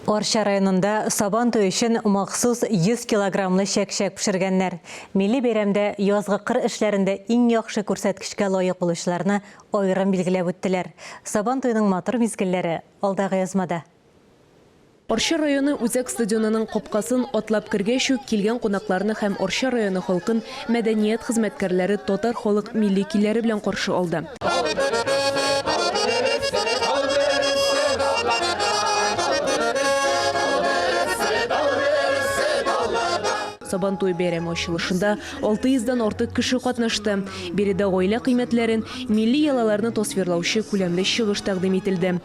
Арча районында Сабан туе өчен махсус 100 килограммлы чәк-чәк пешергәннәр. Милли бәйрәмдә язгы кыр эшләрендә иң яхшы күрсәткечкә лаек булучыларны аерым билгеләп үттеләр. Сабан туеның матур мизгелләре, алдагы язмада. Арча районы үзәк стадионының капкасын атлап кергәч үк, килгән кунакларны һәм Арча районы халкын мәдәният хезмәткәрләре татар халык милли көйләре белән каршы алды. Сабантуй бәйрәме ачылышында 600 дән артык кеше катнашты. Биредә гаилә кыйммәтләрен, милли йолаларны тасвирлаучы күләмле чыгыш тәкъдим ителде.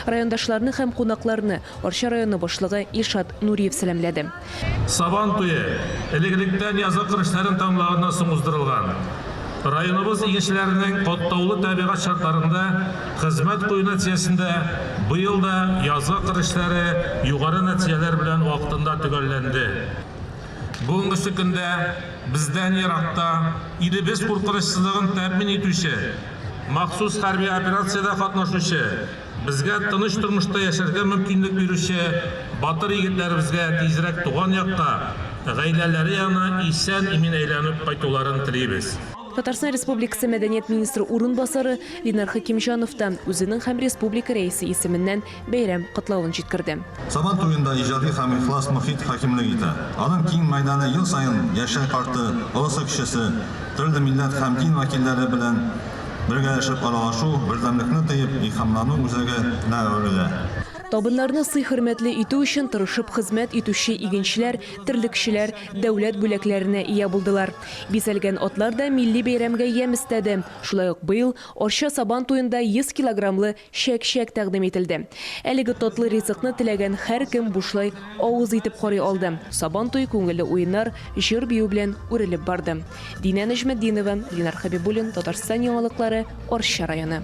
Райондашларны һәм кунакларны Арча районы башлыгы Илшат Нуриев сәламләде. Сабан туе элек-электән язгы кыр эшләрен тәмамлаганнан соң уздырылган. Районыбыз игенчеләренең катлаулы табигать шартларында хезмәт кую нәтиҗәсендә быел да язгы кыр эшләре югары нәтиҗәләр белән вакытында төгәлләнде. Бүгенгесе көндә бездән еракта илебез куркынычсызлыгын тәэмин итүче, махсус хәрби операциядә катнашучы, Безгә тыныч тормышта яшәргә мөмкинлек бирүче батыр егетләребезгә тизрәк туган якка, гаиләләре янына исән-имин әйләнеп кайтуларын телибез. Татарстан Республикасы мәдәният министры урынбасары Ленар Хәкимҗанов та үзенең һәм республика Рәисе исеменнән бәйрәм котлавын җиткерде. Сабан туенда иҗади һәм ихлас мохит хакимлек итә. Аның киң мәйданы ел саен яше-карты, олысы-кечесе, төрле милләт һәм дин вәкилләре белән Бергәләшеп аралашу, бердәмлекне тоеп, илһамлану үзәге нә әверелә. Табыннарны сый-хөрмәтле итү өчен тырышып хезмәт итүче игенчеләр, терлекчеләр дәүләт бүләкләренә ия булдылар. Бизәлгән атлар да милли бәйрәмгә ямь өстәде. Шулай ук быел Арча Сабан туенда 100 килограммлы Чәк-чәк тәкъдим ителде. Әлеге татлы ризыкны теләгән һәркем бушлай авыз итеп карый алды. Сабан туе күңелле уеннар, җыр-бию белән үрелеп барды. Динә Нәҗметдинова, Ленар Хәбибуллин, Татарстан яңалыклары, Арча районы.